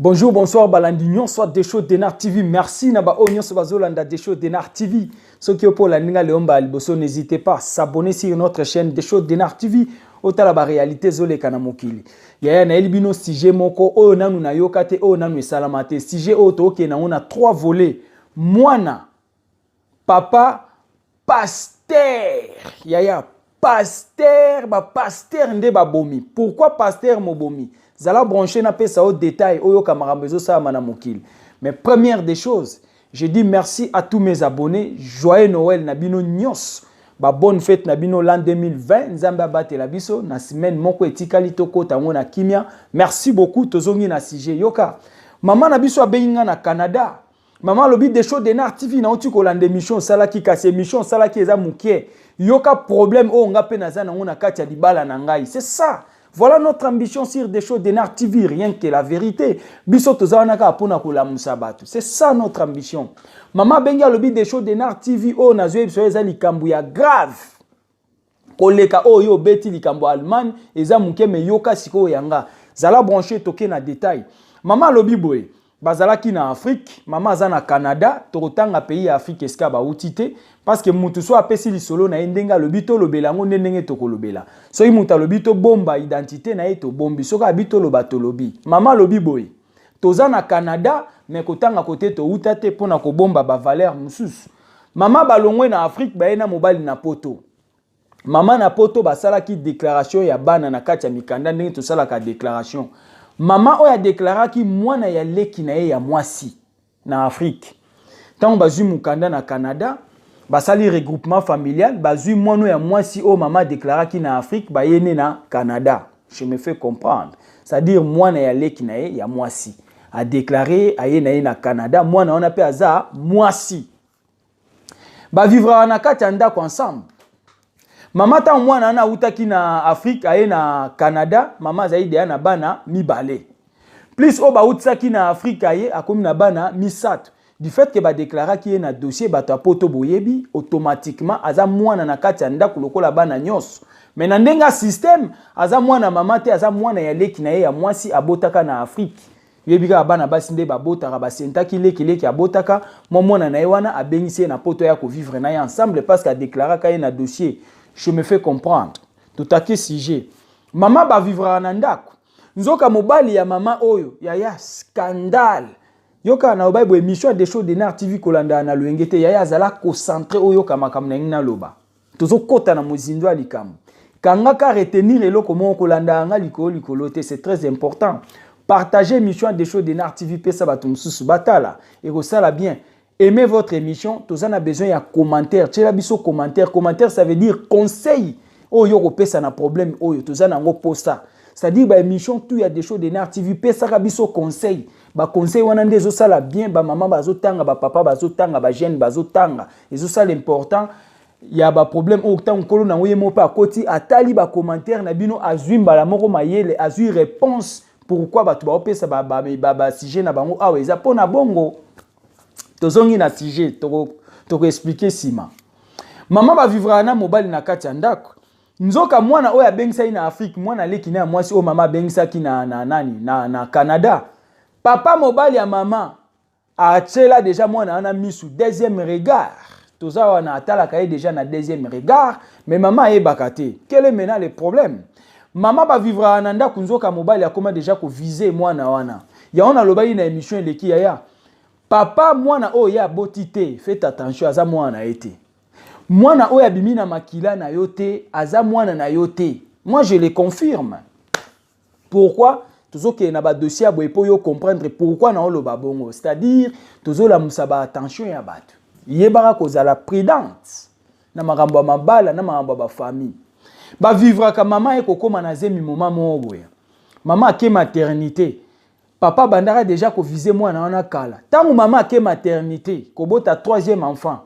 Bonjour, bonsoir, balandi nyonso Desho Denar TV. Merci na ba oyo nyonso bazolanda Desho Denar TV. Soki opo olandi nga Leon Mbala liboso, n'hésitez pas s'abonner sur notre chaîne Desho Denar TV. Otala ba réalité ezoleka na mokili. Yaya, nayeli bino sujet moko oyo nanu nayoka te, oyo nanu esalama te. Sujet oyo tookende yango na trois volets. Mwana, papa, pasteur. Yaya, pasteur, ba pasteur nde babomi. Pourquoi pasteur mobomi? Zala branché, napesa yo détail oyoka makambo ezosalama na mokili. Mais première des choses, je dis merci à tous mes abonnés. Joyeux Noël na bino nyonso, ba bonne fête na bino l'an 2020. Nzambe abatela biso na semaine moko etikali, tokota yango na kimia. Merci beaucoup. Tozongi na sujet. Yoka, mama na biso abengi nga na Canada. Mama alobi: "Desho Denar TV, nauti kolanda émission osalaki, kasi émission osalaki eza moke. Yoka problème oyo nga mpe naza nango na kati ya libala na ngai." C'est ça, voilà notre ambition sur Desho Denar TV, rien que la vérité. Biso toza wana kaka mpona kolamusa bato, c'est ça notre ambition. Mama abengi, alobi: "Desho Denar TV, oyo nazoyebi biso eza likambo ya grave koleka oyo obeti. Likambo ya Allemagne eza moke, me yoka sikoyo yanga." Zala branché, toke na détail. Mama alobi boye: bazalaki na Afrique, mama aza na Canada. Tokotanga pays ya Afrique esika bauti te, parce que mutu so apesi lisolo na ye ndenge alobi tolobela yango nde ndenge tokolobela. Soki mutu alobi tobomba identité na ye, tobombi. Soki abi toloba, tolobi. Mama alobi boye: toza na Canada, me kotanga kote touta te mpona kobomba bavaleur mosusu. Mama balongwe na Afrique, baye na mobali na Poto. Mama na Poto basalaki déclaration ya bana na kati ya mikanda, ndenge tosalaka déclaration. Mama oyo adeklaraki mwana ya leki na ye ya mwasi na Afrique. Ntango bazwi mokanda na Canada, basali regroupement familial, bazwi mwana ya mwasi oyo mama adeklaraki na Afrique, bayene na Canada. Je me fais comprendre? C'est-à-dire mwana ya leki na ye ya mwasi adeklare, aye na ye na Canada. Mwana wana mpe aza mwasi, bavivraka na kati ya ndako ensemble. Mama, ntango mwana wana awutaki na Afrique, aye na Canada, mama azali deya na bana mibale plus oyo bawutisaki na Afrique. Aye akomi na bana misato. Du fait ke badeklaraki ye na dossier, bato ya Poto boyebi, automatiquement aza mwana na kati ya ndako lokola bana nyonso. Me na ndenge ya système, aza mwana mama te, aza mwana ya leki na ye ya mwasi abotaka na Afrique. Yoyebi kaka bana basi nde babotaka, basentaki lekileki, abotaka mwa mwana na ye wana, abengisi ye na Poto ya kovivre na ye ensemble parce que adeklaraka ye na dossier. Je me fais comprendre? Totaki sujet. Mama bavivraka na ndako, nzoka mobali ya mama oyo, yaya, scandale. Yoka na obai boye, émission ya Desho Denar TV, kolandaka na loyenge te. Yaya, azala concentré, oyoka makambo na ngai naloba. Tozokɔta na mozindo ya likambo. Kangaka, retenir eloko moko, kolanda yanga likolo likolo te, c'est très important. Partager émission ya Desho Denar TV, pesa bato mosusu batala, ekosala bien. Aimez votre émission. Toza na besoin ya commentaire. Tiela biso commentaire. Commentaire, ça veut dire conseil oyo kopesa na problème oyo toza nango posa. C'est-à-dire baémission tout ya Desho Denar TV, pesaka biso conseil. Baconseil wana nde ezosala bien. Bamama bazotanga, bapapa bazotanga, bajeune bazotanga, ezosala important ya baproblème oyo. Ntango nkolo nango ye moko mpe akoti, atali bacommentaire na bino, azwi mbala moko mayele, azwi réponse. Pourquoi bato baopesa basujet na bango awa? Eza mpo na bongo. Tozongi na sujet, tokoexpliquer nsima. Mama bavivraka na mobali na kati ya ndako. Nzoka mwana oyo abengisaki na Afrique, mwana aleki na ya mwasi oyo mama abengisaki na nani na Canada, papa mobali ya mama atiela deja mwana wana misu, deuxième regard. Toza wana, atalaka ye déjà na deuxième regard, mais mama ayebaka te. Quel est maintenant le problème? Mama bavivraka na ndako, nzoka mobali akóma déjà koviser mwana wana. Yango nalobaki na émission eleki, yaya, papa mwana oyo ye aboti te, faites attention, aza mwana na ye te. Mwana oyo abimi na makila na yo te, aza mwana na yo te. Moi, je le confirme. Pourquoi tozokende na badossier ya boye? Mpo yo comprendre pourquoi naoloba bongo, c'est-à-dire tozolamusa baattention ya bato. Yebaka kozala prudente na makambo ya mabala, na makambo ya bafamille. Bavivraka, mama ye kokóma na zemi. Moma moko boye, mama ake maternité. Papa bandaka déjà koviser mwana wana kala. Ntango mama ake maternité kobota troisième enfant,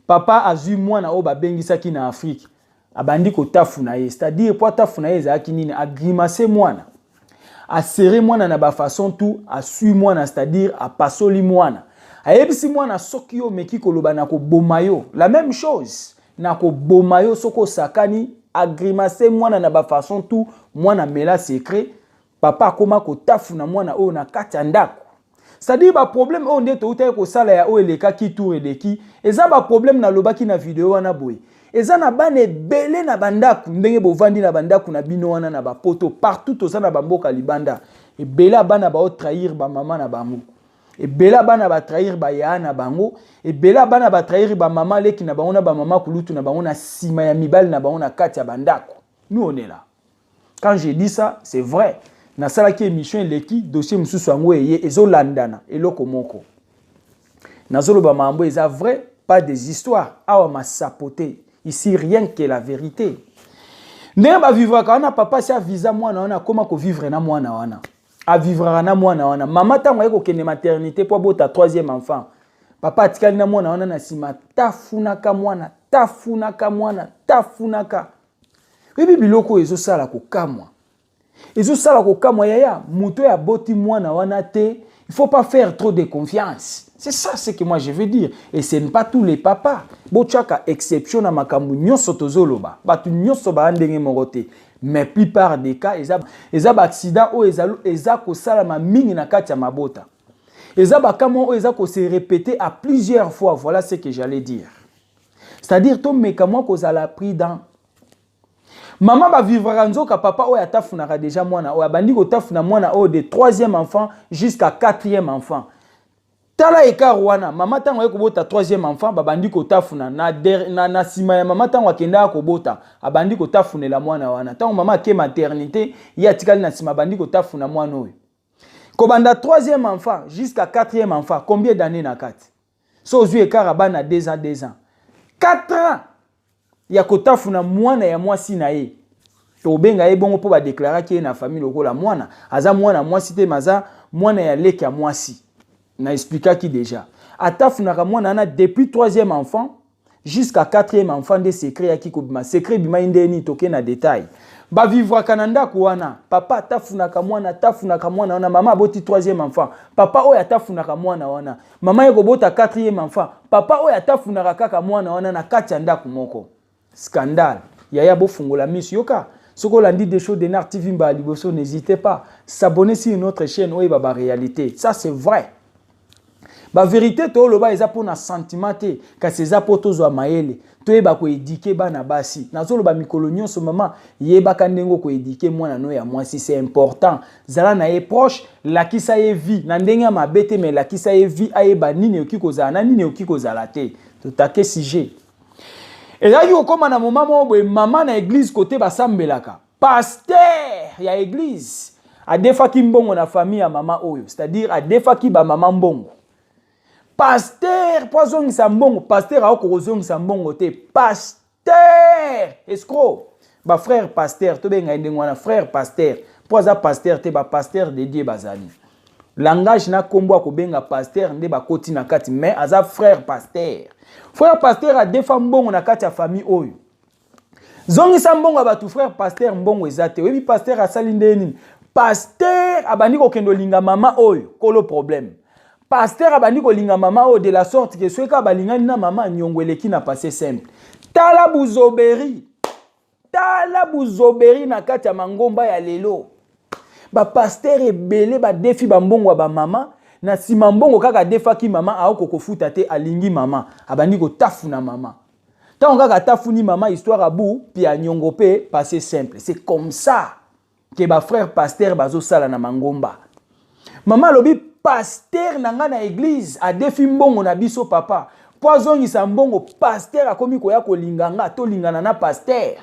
papa azwi mwana oyo babengisaki na Afrique, abandi kotafuna ye. C'est-à-dire po atafuna ye ezalaki nini? Agrimace mwana, aserrer mwana na bafaçon tout, asui mwana, c'est-à-dire apasoli mwana, ayebisi mwana: "Soki yo omeki koloba, na koboma yo." La même chose, "Na koboma yo soki osakani." Agrimace mwana na bafaçon tout, mwana mela secret. Papa akoma kotafuna mwana oyo na kati ya ndako. C'est-à-dire baproblème oyo nde toutaki kosala ya oyo elekaki, tour eleki, eza baproblème nalobaki na video wana boye. Eza na bana ebele na bandako, ndenge bovandi na bandako na bino wana na bapoto, partout toza na bamboka libanda. Ebele ya bana baotrahir bamama na bango, ebele ya bana batrahir bayaya na bango, ebele ya bana batrahir bamama leki na bango na bamama kulutu na bango na nsima ya mibali na bango na kati ya bandako. Nous, on est là. Quand je dis ça, c'est vrai. Nasalaki émission eleki, dossier mosusu yango eye ezolandana eloko moko. Nazoloba makambo eza vrai, pas des histoires awa masapo te. Ici, rien que la vérité. Ndenge bavivraka wana, papa si avisa mwana wana, akóma kovivre na mwana wana, avivraka na mwana wana. Mama ntango aye kokende maternité mpo abota troisième enfant, papa atikali na mwana wana na nsima, tafunaka mwana, tafunaka mwana, tafunaka. Oyebi biloko oyo ezosala kokamwa, ezosala kokamwa, yaya. Moto oyo aboti mwana wana te, il faut pas faire trop de confiance. C'est ça ce que moi je veux dire. Et ce n'est pas tous les papas. Botiaka exception na makambo nyonso tozoloba. Bato nyonso baya ndenge moko te, mais plupart des cas eza baaccident oyo eza kosalama mingi na kati ya mabota. Eza bakamwa oyo eza kose répéter à plusieurs fois. Voilà ce que j'allais dire, c'est-à-dire tomeka mwa kozala prudent. Mama bavivraka nzoka, papa oyo atafunaka déjà mwana oyo, abandi kotafuna mwana oyo de troisième enfant jusqu'à quatrième enfant. Tala écart wana. Mama ntango aye kobota troisième enfant, babandi kotafuna na nsima ya mama. Ntango akendaka kobota, abandi kotafunela mwana wana. Ntango mama ake maternité, ye atikali na nsima, abandi kotafuna mwana oyo. Kobanda troisième enfant jusqu'à quatrième enfant, combien d'années na kati? So ozwi écart ya bana 2 ans, 2 ans, 4 ans ya kotafuna mwana ya mwasi na ye. Tobenga ye bongo mpo badeklaraki ye na famille lokola mwana. Aza mwana mwasi te, mais aza mwana ya leki ya mwasi. Na expliquaki déjà, atafunaka mwana wana depuis troisième enfant jusqu'à quatrième enfant. Nde secret yaki kobima. Secret ebimai nde nini? Toke na détail. Bavivraka na ndako wana, papa atafunaka mwana, atafunaka mwana wana. Mama aboti troisième enfant, papa oyo atafunaka mwana wana. Mama ye kobota quatrième enfant, papa oyo atafunaka kaka mwana wana na kati ya ndako moko. Scandale, yaya. Bofungola miso, yoka. Soki olandi Desho Denar TV mbala liboso, n'hésitez pas s'abonner sur notre chaîne, oyeba baréalité. Ça, c'est vrai. Bavérité tooloba eza mpona sentiment te, kasi eza mpo tozwa mayele, toyeba koéduquer bana basi. Nazoloba mikolo nyonso, mama, yebaka ndenge okoéduquer mwana no ya mwasi, c'est important. Zala na ye proche, lakisa ye vie na ndenge ya mabe te, mais lakisa ye vie, ayeba nini ekoki kozala na nini ekoki kozala te. Totake sujet. Ezalaki kokóma na moma moko boye, mama na église kote basambelaka, pasteur ya église adefaki mbongo na famille ya mama oyo, c'est-à-dire adefaki bamama mbongo. Pasteur mpo azongisa mbongo, pasteur akoki kozongisa mbongo te. Pasteur escroc, bafrère pasteur, tobenga ye ndenge wana, frère pasteur, mpo aza pasteur te. Bapasteur de Dieu bazali langage na nkombo ya kobenga pasteur nde bakoti na kati, mais aza frère pasteur. Frère pasteur adefa mbongo na kati ya famille oyo. Zongisa mbongo ya bato, frère pasteur, mbongo eza te. Oyebi pasteur asali nde nini? Pasteur abandi kokende olinga mama oyo kolo problème. Pasteur abandi kolinga mama oyo de la sorte ke soki kaka balingani na mama, niongo eleki na passé simple. Tala buzoberi, tala buzoberi na kati ya mangomba ya lelo. Bapasteur ebele badefi bambongo ya bamama na nsima. Mbongo kaka adefaki mama, aoko kofuta te. Alingi mama, abandi kotafuna mama. Ntango kaka atafuni mama, histoire abu pia, niongo mpe passé simple. C'est comme ça ke bafrère pasteur bazosala na mangomba. Mama alobi: "Pasteur na ngai na église adefi mbongo na biso. Papa, mpo azongisa mbongo, pasteur akomi koya kolinga nga, tolingana na pasteur.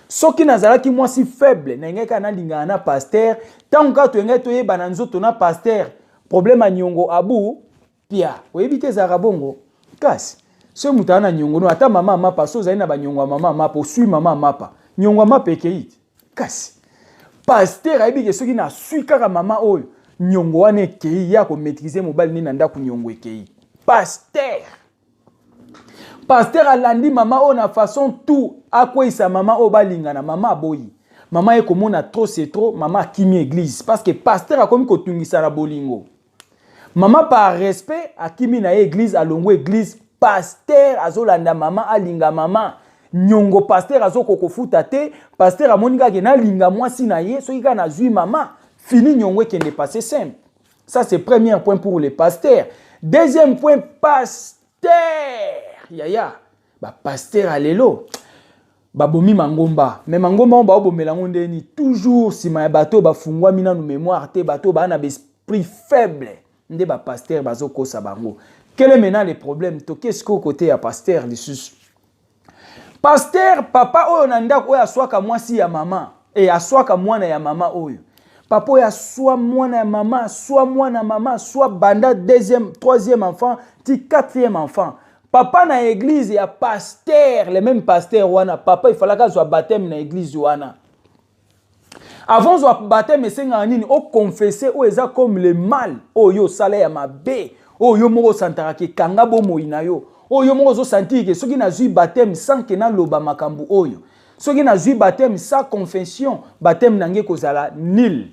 Soki nazalaki mwasi faible, nayengaki kaka nalingana na pasteur. Ntango kaka toyengai toyebana nzoto na pasteur, problème ya niongo abu pia." Oyebi te, ezalaka bongo. Kasi soki moto aza na niongo no, ata mama mapa, so ozali na baniongo ya mama mapa, oswi mama mapa, niongo ya mapa ekei te. Kasi pasteur ayebi ke soki naswi kaka mama oyo, niongo wana ekei. Ye akomaîtriser mobali nini na ndako, niongo ekei. Pasteur alandi mama oyo na façon tout akweyisa mama oyo, balingana. Mama aboyi. Mama ye komona trop c'est trop, mama akimi église parce que pasteur akomi kotungisa na bolingo. Mama par respect akimi na ye église, alongwa église. Pasteur azolanda mama, alinga mama. Nyongo pasteur azokoka kofuta te. Pasteur amoni kaka nalinga mwasi na ye, soki kaka nazwi mama, Fini nyongo ekende passé simple. Ça, c'est premier point pour les pasteurs. Deuxième point, pasteur. Yaya, ba pasteur ya lelo babomi mangomba. Mais mangomba oyo baobomela yango ndeni? Toujours nsima ya bato bafungwami nanu mémoire te, bato baa na baesprit faible nde bapasteur bazokosa bango. Quel est maintenant le problème? Toke sikoyo côté ya pasteur lisusu. Pasteur, papa oyo na ndako oyo aswaka mwasi ya mama e aswaka mwana ya mama oyo. Papa oyo aswa mwana ya mama, aswa mwana mama, aswa banda deuxième, troisième enfant ti quatrième enfant. Papa na église ya pasteur, le même pasteur wana, papa ifalaka azwa baptême na église wana. Avant zwa baptême, esengaka nini? Oconfesser oyo eza comme le mal oyo osala ya mabe, oyo yo moko osantaka ke kanga bomoi na yo, oyo yo moko ozosentir ke soki nazwi baptême sans ke naloba makambo oyo, soki nazwi baptême sans confession, baptême na ngai ekozala nul,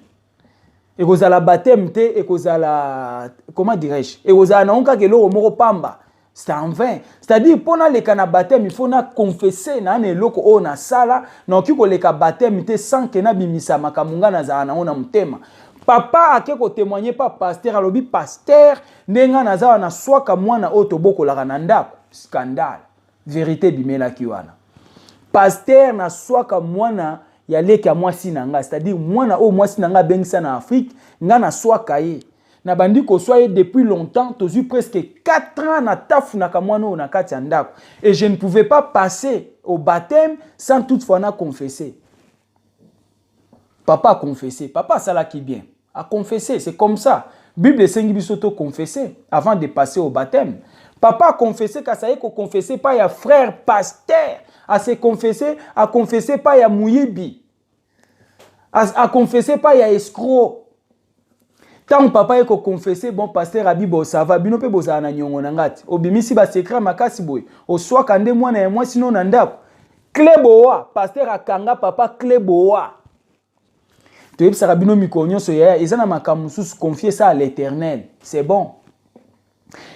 ekozala baptême te, ekozala, comment dirais-je, ekozala nango kaka eloko moko pamba, c'est en vain. C'est-à-dire, mpo naleka na baptême, il faut na confesser na na eloko oyo nasala. Nakoki koleka baptême te sans ke nabimisa makambo ngai nazala nango na motema. Papa ake kotémoigner pa pasteur, alobi: "Pasteur, ndenge ngai naza wana, naswaka mwana oyo tobokolaka na ndako." Scandale, vérité ebimelaki wana. "Pasteur, naswaka mwana ya leki ya mwasi na ngai, c'est-à-dire mwana oyo mwasi na ngai abengisa na Afrique. Ngai naswaka ye, nabandi koswa ye depuis longtemps. Tozwi presque 4 ans natafunaka mwana oyo na kati ya ndako et je ne pouvais pas passer au baptême sans toutefois na confesser." Papa a confessé, papa asalaki bien, a confessé. C'est comme ça Bible esengi biso to confesser avant de passer au baptême. Papa a confessé, kasi aye koconfesser pa ya frère pasteur, ase confessé, aconfessé pa ya moyibi, aconfessé pa ya escroc. Ntango papa ye koconfesser, bon, pasteur abi: "Bo, ça va, bino mpe bozala na niongo na nga te. Obimisi basecret makasi boye, oswaka nde mwana ya mwasi no na ndako." Clé boa, pasteur akanga papa clé boa. Toyebisaka bino mikolo nyonso, yaya, eza na makambo mosusu, confier ça à l'Éternel, c'est bon.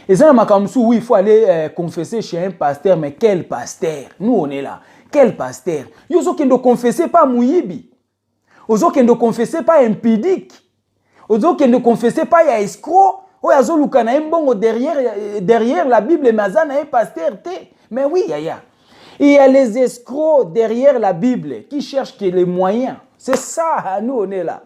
Eza na makambo mosusu, oui, il faut aller confesser chez un pasteur, mais quel pasteur? Nous, on est là. Quel pasteur? Yo ozokende confesser pa moyibi, ozokende confesser pa impudique, ozokende confesser pa ya escroc oyo azoluka na ye mbongo derrière la Bible, mais aza na ye pasteur te. Mais oui, yaya, il y a les escrocs derrière la Bible qui cherchent que les moyens. C'est ça, nous, on est là.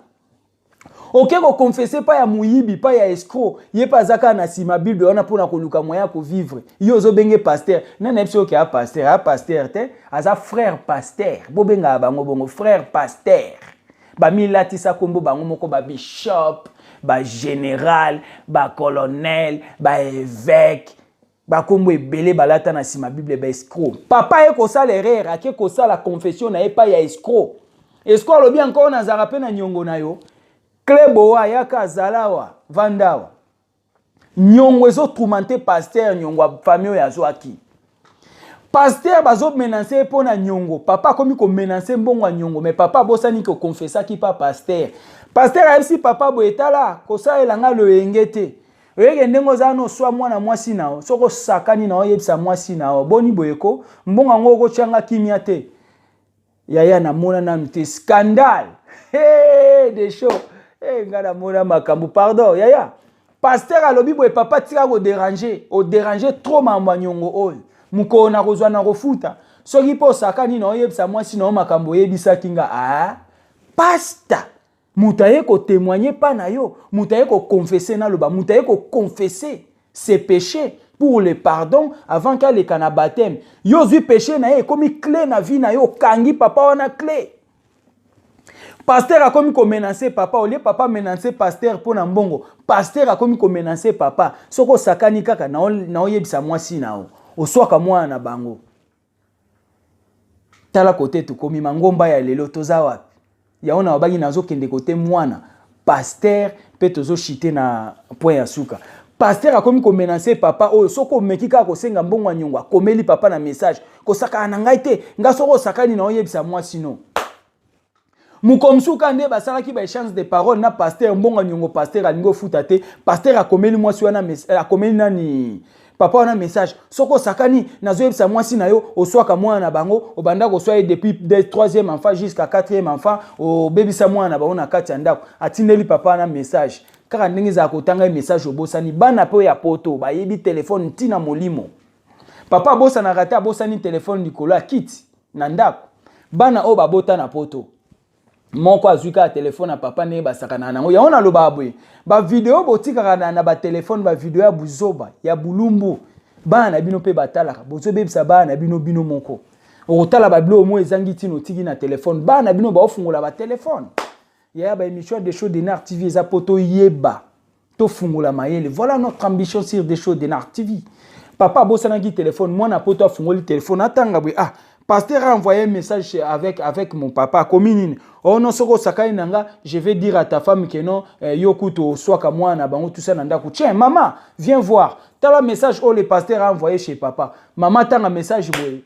Oke koconfesser pa ya moyibi, pa ya escroc, ye mpe aza kaka na nsima Bible wana mpona koluka moyen ya kovivre. Yo ozobenge pasteur. Nani yebi soki aya pasteur? Aya pasteur te, aza frère pasteur. Bobengaka bango bongo, frère pasteur. Bamilatisa nkombo bango moko, babishop, bagénéral, bacolonel, baévêque, bakombo ebele balata na nsima Bible, baescroc. Papa ye kosala erreur, ake kosala confession na ye epai ya escroc. Escroc alobi: "Encore nazalaka mpe na niongo na yo. Clé boa, ayaka, azala awa, vanda awa." Niongo ezotourmenter pasteur, niongo ya famille oyo azwaki. Pasteur bazomenacer ye mpo na niongo. Papa akomi komenacer mbongo ya niongo, mais papa abosani koconfessaki pa pasteur. Pasteur ayebisi papa boye: "Tala, kosalela nga loyenge te. Oyeke ndenge oza na oswa mwana mwasi na yo. Soki osakani na oyebisa mwasi na yo, boni boye ko mbongo yango okotyanga kimia te." Yaya, namona nanu te scandale. Hey, de show hey, nga namona makambo, pardon yaya. Pasteur alobi boye: "Papa, tika kodéranger, odéranger trop. Mambo ya niongo oyo, mokolo na kozwa na kofuta. Soki mpe osakani na oyebisa mwasi na yo makambo oyebisaki nga." Ah, pasteur, moto aye kotémoigner mpa na yo, moto aye koconfesser, naloba moto aye koconfesser ses péchés pour le pardon avant qu'aleka na baptême, yo ozwi péché na ye, ekomi clé na vie na yo, okangi papa wana clé. Pasteur akomi komenacer papa. Olie papa menace pasteur mpo na mbongo, pasteur akomi komenacer papa: "Soki osakani kaka, naoyebisa mwasi na yo oswaka mwana na bango." Tala kote tokomi, mangomba ya lelo toza wapi? Yango na babaki nazokende kote mwana pasteur mpe tozoshite na point ya suka. Pasteur akomi komenacer papa oyo: "Soki omeki kaka kosenga mbongo ya niongo." Akomeli papa na message: "Kosakana na ngai te. Nga soki osakani, na oyebisa mwasi no." Mokomsuka nde basalaki baéchange de parole na pasteur, mbongo ya niongo pasteur alingi ofuta te. Pasteur akomeli mwasi wana, akomeli nani, Papa wana message: soki osakani, nazoyebisa mwasi na yo oswaka mwana na bango, obanda koswa ye depuis de troisième enfant jusqu'à quatrième enfant, obebisa mwana na bango na kati ya ndako. Atindeli papa wana message kaka ndenge ezala kotanga ye message, obosani. Bana mpe oyo ya poto bayebi telefone ntina molimo. Papa abosanaka te, abosani telefone likolo ya kiti na ndako. Bana oyo babota na poto, moko azwi kaka telefone ya papa ndenge basakana nango. Yango nalobaka boye: bavideo botikaka na batelefone, bavideo ya buzoba, ya bulumbu, bana na bino mpe batalaka. Bozobebisa bana na bino bino moko. Okotala babiloko mo ezangi ntina, otiki na telefone, bana na bino baofungola batelefone. Yaya, baémission ya Desho Denar TV eza mpo toyeba, tofungola mayele. Voilà notre ambition sur Desho Denar TV. Papa abosanaki telefone, mwana poto afungoli telefone, atanga boye: ah, pasteur a envoyé un message avec mon papa. Akomi nini? Oh non, soki osakani na nga, je vais dire à ta femme que non, yo kutu oswaka mwana na bango, tout ça na ndako. Tiens, maman, viens voir, tala message oyo le pasteur a envoyé chez papa. Mama tanga message boye: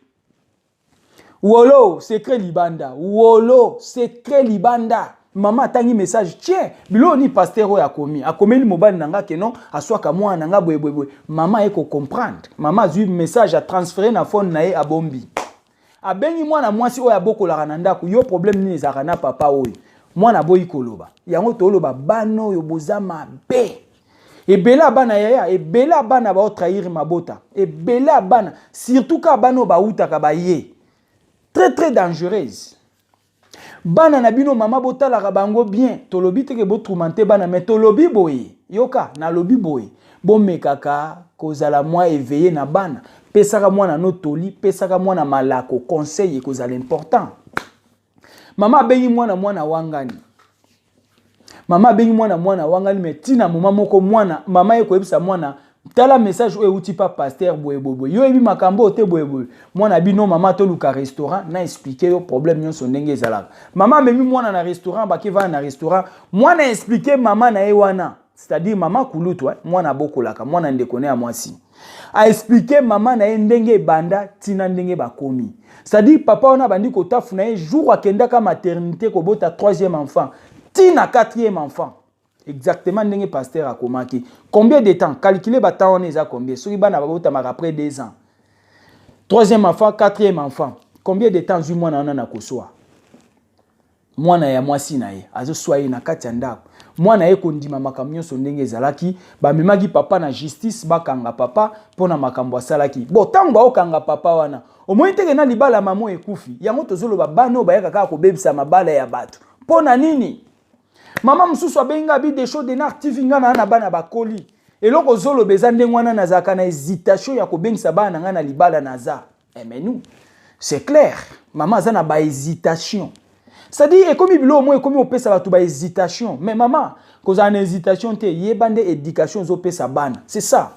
wolo secret libanda, wolo secret libanda. Mama atangi message: tiens, biloko nini pasteur oyo akomi? Akomeli mobali na nga ke non, aswaka mwana na nga boyeboyeboye. Mama aye kocomprendre. Mama azwi message, atransféré na phone na ye, abombi. Abengi mwana mwasi oyo abokolaka na ndako: yo, problème nini ezalaka na papa oyo? Mwana aboyi koloba. Yango toloba, bana oyo boza mabe. Ebele ya bana, yaya, ebele ya bana baotrahir mabota. Ebele ya bana, surtout kaka bana oyo bautaka baye, très très dangereuse. Bana na bino, mama, botalaka bango bien. Tolobi teke botourmenter bana, mais tolobi boye, yoka, nalobi boye: bomekaka kozala mwa éveillé na bana. Pesaka mwana no toli, pesaka mwana malako, conseil ekozala important. Mama abengi mwana, mwana wangani. Mama abengi mwana, mwana wangani. Mais ntina moma moko, mwana, mama ye koyebisa mwana: tala message oyo euti pa pasteur, boye boye boye, yo oyebi makambo oyo te, boye boye. Mwana bino: mama, toluka restaurant, na expliquer yo problème nyonso ndenge ezalaka. Mama amemi mwana na restaurant, bakevanda na restaurant, mwana expliquer mama na ye wana, c'est-à-dire mama kulutu, mwana abokolaka, mwana ndeko ne ya mwasi, aexpliquer mama na ye ndenge ebanda ntina ndenge bakomi, c'est-à-dire papa wana abandi kotafuna ye jour akendaka maternité kobota troisième enfant ntina quatrième enfant, exactement ndenge pasteur akomaki. Combien de temps? Calculer batemps wana eza combien? Soki bana babotamaka après 2 ans, troisième enfant, quatrième enfant, combien de temps azwi mwana wana na koswa mwana ya mwasi na ye? Azoswa ye na kati ya ndako. Mwana ye kondima makambo nyonso ndenge ezalaki. Bamemaki papa na justice, bakanga papa mpo na makambo asalaki. Bon, ntango baokanga papa wana, omoni teke na libala mamo ekufi. Yango tozoloba, bana oyo bayaka kaka kobebisa mabala ya bato, mpo na nini? Mama mosusu abengi nga: bi Desho Denar TV, nga na bana bakoli, eloko ozoloba eza ndenge wana, nazalaka na hésitation ya kobengisa bana na ngai na libala. Naza eh, mais nous, c'est clair, mama aza na bahésitation, c'est-à-dire ekomi biloko moko ekomi opesa bato bahésitation. Mais mama, kozala na hésitation te. Yeba nde éducation ozopesa bana, c'est ça.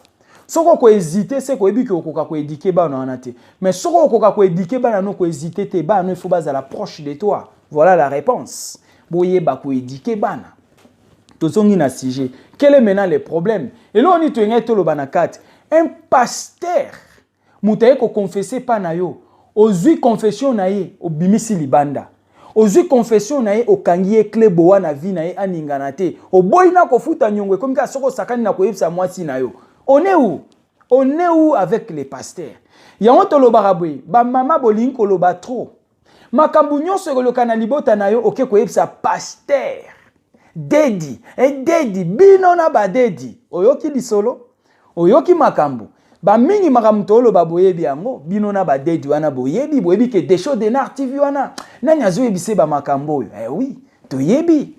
Soki okohésite, se koyebi ke okoka koéduquer bana wana te. Mais soki okoka koéduquer bana no, kohésite te. Bana no, il faut bazala proche de toi. Voilà la réponse. Boyeba koéduquer bana. Tozongi na sujet. Quel est maintenant le problème? Eloko nini toyengai toloba na kati? Un pasteur, moto aye koconfesser mpa na yo, ozwi confession na ye, obimisi libanda. Ozwi confession na ye, okangi ye clé boa na vie na ye, aningana te. Oboyi na kofuta nyongo, ekomi kaka soki osakani na koyebisa mwasi na yo. On est où? On est où avec les pasteurs? Yango tolobaka boye: bamama, bolingi koloba trop. Makambo nyonso ekoloka na libota na yo, oke koyebisa pasteur dedi ededi. Bino na badedi, oyoki lisolo, oyoki makambo bamingi. Makambo tooloba, boyebi yango. Bino na badedi wana, boyebi, boyebi ke Desho Denar TV wana, nani azoyebisa bamakambo oyo? Eh oui, toyebi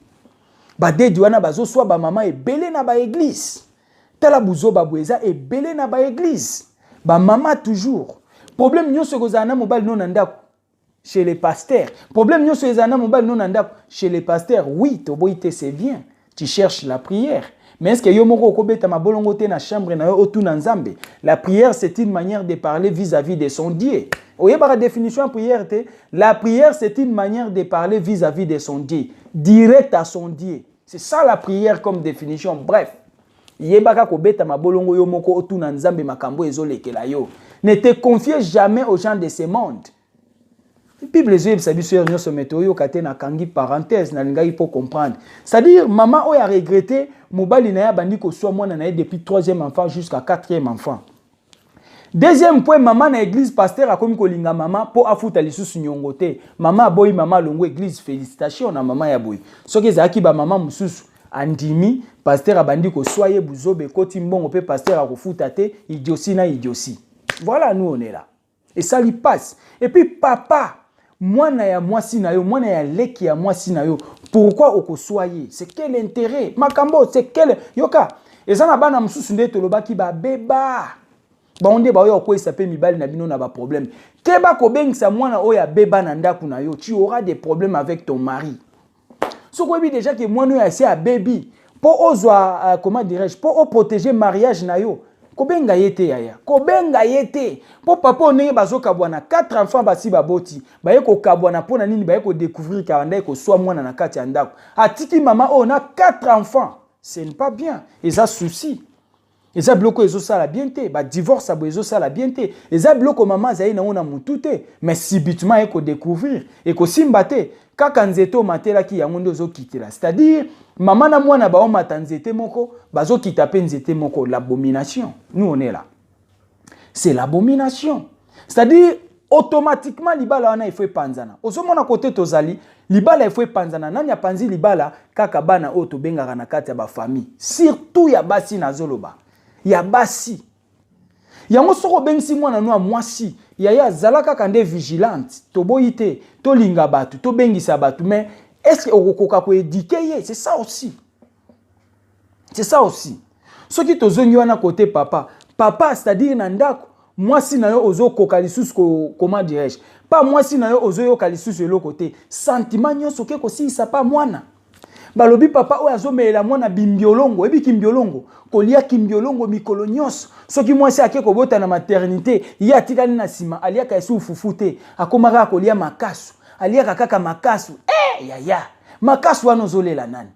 badedi wana bazoswa bamama ebele na baéglise. Tala buzoba boye eza ebele na baéglise. Bamama, toujours problème nyonso ekozala na mobali no na ndako, chez les pasteurs. Problème nyonso ezala na mobali no na ndako, chez les pasteurs. Oui, toboyi te, c'est bien, tu cherches la prière, mais est-ce que yo moko okobeta mabolongo te na chambre na yo, otuna Nzambe? La prière, c'est une manière de parler vis-à-vis de son Dieu. Oyebaka définition ya prière te? La prière, c'est une manière de parler vis-à-vis de son Dieu, direct à son Dieu. C'est ça la prière comme définition. Bref, yebaka kobeta mabolongo yo moko, otuna Nzambe makambo ezolekela yo. Ne te confiez jamais aux gens de ce monde. Bible ezoyebisa biso heure nyonso, me toyoka te. Nakangi parenthèse, nalingaki mpo comprendre, c'est-à-dire mama oyo aregretter mobali na ye abandi koswa mwana na ye depuis troisième enfant jusqu'à quatrième enfant. Deuxième point, mama na église, pasteur akomi kolinga mama mpo afuta lisusu nyongo te. Mama aboyi, mama alongo église. Félicitation na mama ya boye. Soki ezalaki bamama mosusu, andimi, pasteur abandi koswa ye, buzoba ekoti, mbongo mpe pasteur akofuta te. Idiotie na idiotie. Voilà, nous on est là. Esali passe. Et puis papa, mwana ya mwasi na yo, mwana ya leki ya mwasi na yo, pourquoi okoswa ye? C'est quel intérêt? Makambo, c'est quel? Yoka, eza na bana mosusu nde tolobaki babeba, bango nde baoya kokweyisa mpe mibali na bino na baproblème. Keba kobengisa mwana oyo abeba na ndako na yo, tu auras des problèmes avec ton mari. Soki oyebi déjà ke mwana oyo asi abebi, mpo ozwa comment dirais-je, mpo oprotéger mariage na yo, kobenga ye te yaya, kobenga ye te. Mpo papa oyo, ndenge bazokabwana, 4 enfants basi baboti, baye kokabwana mpo na nini? Baye kodécouvrir kaka ndenge koswa mwana na kati ya ndako, atiki mama oyo na 4 enfants. Ce n'est pas bien. Eza souci, eza biloko ezosala bien te. Badivorce boye ezosala bien te. Eza biloko mama azali nango na motu te, mais subitement aye kodécouvrir, ekosimba te. Kaka nzete omatelaki yango nde ozokitela, c'est-à-dire mama na mwana baomata nzete moko, bazokita mpe nzete moko. L'abomination, nous on est là, c'est l'abomination. C'est-à-dire automatiquement libala wana ifo epanzana. Ozomona kote tozali, libala ifo epanzana. Nani apanzi libala? Kaka bana oyo tobengaka na kati ya bafamille, surtout ya basi. Nazoloba ya basi yango. Soki obengisi mwana no ya mwasi, yaya, azala kaka nde vigilante. Toboyi te tolinga bato, tobengisa bato, mais est ce que okokoka koéduquer ye? C'est ça aussi, c'est ça aussi. Soki tozongi wana kote papa, papa, c'est-à-dire na ndako mwasi na yo ozokoka lisusu, comment dirais-je, pa mwasi na yo ozoyoka lisusu eloko te, sentiment nyonso oke kosilisa pa mwana. Balobi papa oyo azomelela mwana bimbiolongo. Oyebi kimbiolongo? Kolia kimbiolongo mikolo nyonso. Soki mwasi ake kobota na maternité, ye atikali na nsima, aliaka esu fufu te, akóma kaka kolia makasu, aliaka kaka makasu. Eh, yaya, makasu wana ozolela nani?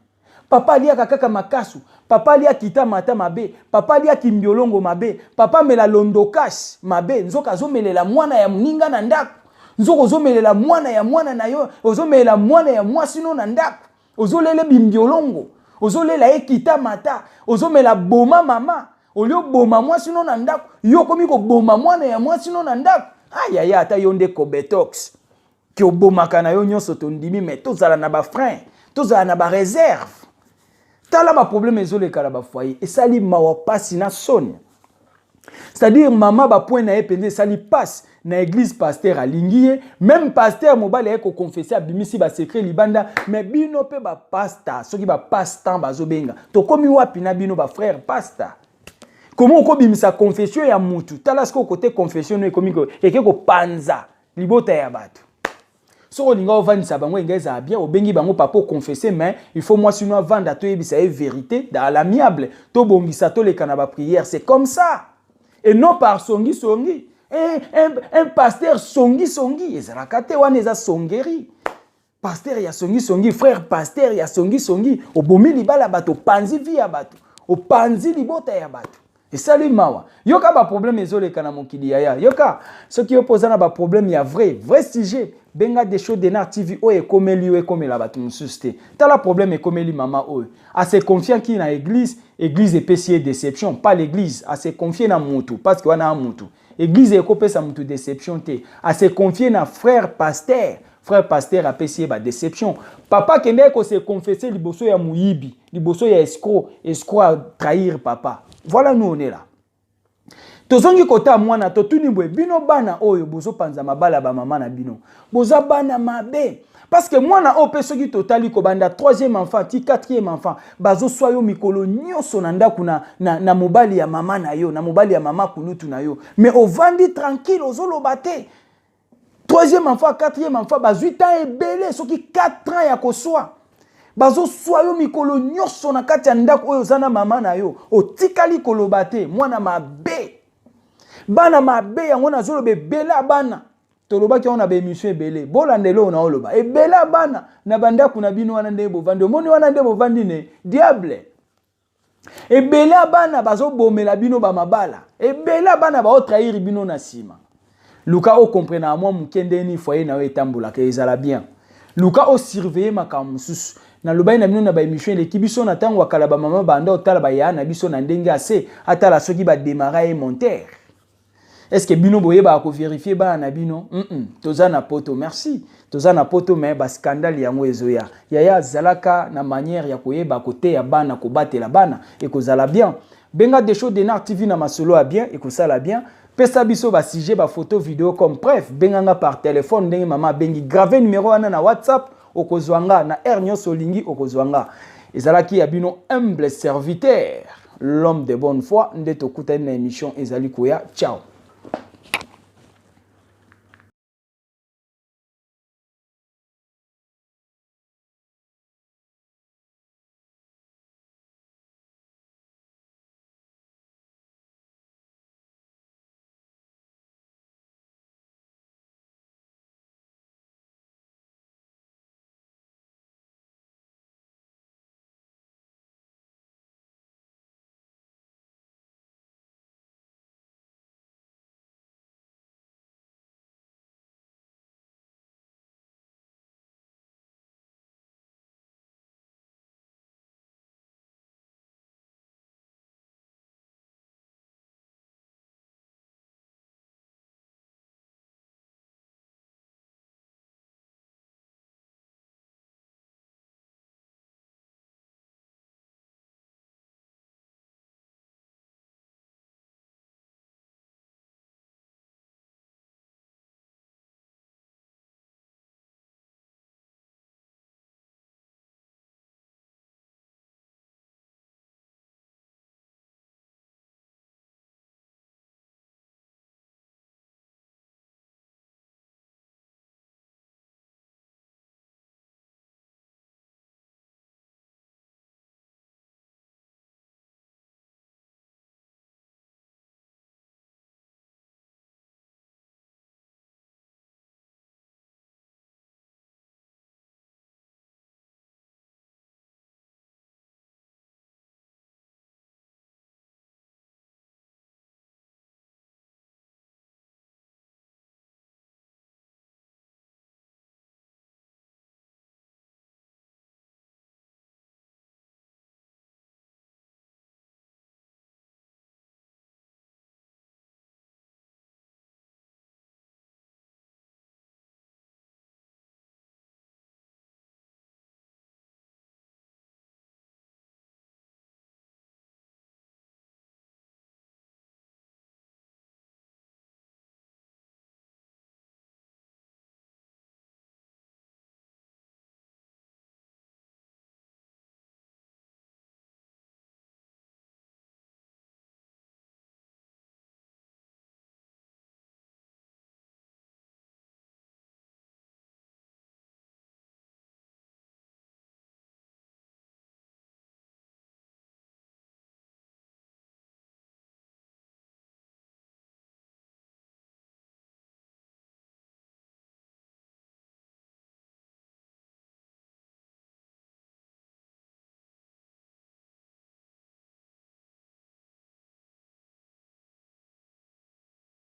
Papa aliaka kaka makasu, papa alia kita mata mabe, papa alia kimbiolongo mabe, papa amela londokasi mabe. Nzoka azomelela mwana ya moninga na ndako. Nzoka ozomelela mwana ya mwana na yo, ozomelela mwana ya mwasi no na ndako, ozolela bimbiolongo, ozolela ye kita mata, ozomela boma mama. Olie oboma mwasi no na ndako, yo okomi koboma mwana ya mwasi no na ndako. Ayaya, ata yo nde kobetox ke obomaka na yo nyonso, tondimi, mais tozala na bafrein, tozala na baréserve. Tala baproblème ezoleka na bafoyer, esali mawa, pasi na soni. C'est-à-dire mama, bapoint na ye mpenza esali pasi. Na église, pasteur alingi ye, même pasteur mobali aye koconfesser, abimisi basecret libanda. Mais bino mpe bapasteur, soki bapastan bazobenga, tokomi wapi na bino bafrère pasteur? Komo okobimisa confession ya mutu? Tala sikoyo kote confession no ekomi eke kopanza libota ya bato. Soki olinga ovandisa bango, enga ezala bien, obengi bango: papa, oconfesse, mais il faut mwasi no avanda, toyebisa ye vérité dans l'amiable, tobongisa, toleka na baprière. C'est comme ça et non par songi songi. Un pasteur songi songi ezalaka te, wana eza songeri. Pasteur ya songi songi, frère pasteur ya songi songi, obomi libala ya bato, opanzi vie ya bato, opanzi libota ya bato. Esali mawa. Yoka baproblème ezoleka na mokili. Yaya, yoka, soki yo mpo oza na baproblème ya vrai vrai sujet, benga Desho Denar TV. Oyo ekomeli yo, ekomela bato mosusu te. Tala problème ekomeli mama oyo. Ase confiaki na église, église epesi ye déception. Pas l'église, ase confie na mutu, parce que wana ya mutu, église ekopesa mutu déception te. Ase confie na frère pasteur, frère pasteur apesi ye badéception. Papa akendeki kose confesser liboso ya moyibi, liboso ya escroc, escroc atrahir papa. Voilà, nous on est là. Tozongi kota mwana, totuni boye: bino bana oyo bozopanza mabala ya bamama na bino, boza bana mabe. Parce que mwana oyo mpe, soki totali kobanda troisième enfant ti quatrième enfant, bazoswa yo mikolo nyonso na ndako na mobali ya mama na yo, na mobali ya mama kulutu na yo, mais ovandi tranquille, ozoloba te. Troisième enfant, quatrième enfant, bazwi temps ebele, soki 4 ans ya koswa, bazoswa yo mikolo nyonso na kati ya ndako oyo oza na mama na yo, otikali koloba te. Mwana mabe, bana mabe. Yango nazoloba, ebele ya bana, tolobaki yango na baémission ebele, bolanda eloko na oloba. Ebele ya bana na bandako na bino wana, ndenge bovandi, omoni wana nde bovandi ne diable. Ebele ya bana bazobomela bino bamabala, ebele ya bana baotrahir bino na nsima. Luka ocomprendre na mwa moke ndeni foyer na yo etambolaka, ezala bien. Luka osurveiller makambo mosusu. Nalobaki na bino na baémission eleki biso, na ntango ya kala, bamama banda otala bayaya na biso na ndenge ase atala soki badémarrer ye monteur. Est ce que bino boyebaka kovérifier bana na bino? Toza na poto, merci, toza na poto, mais bascandale yango ezoya. Yaya, azalaka na manière ya koyeba koteya bana, kobatela bana, ekozala bien. Benga Desho Denar TV na masolo ya bien, ekosala bien. Pesa biso basujet, bafoto, video comme bref, benganga par téléphone ndenge mama abengi. Grave numéro wana na WhatsApp, okozwa nga na heure nyonso olingi, okozwa nga. Ezalaki ya bino humble serviteur, l'homme de bonne foi. Nde tokutani na émission ezali koya. Ciao.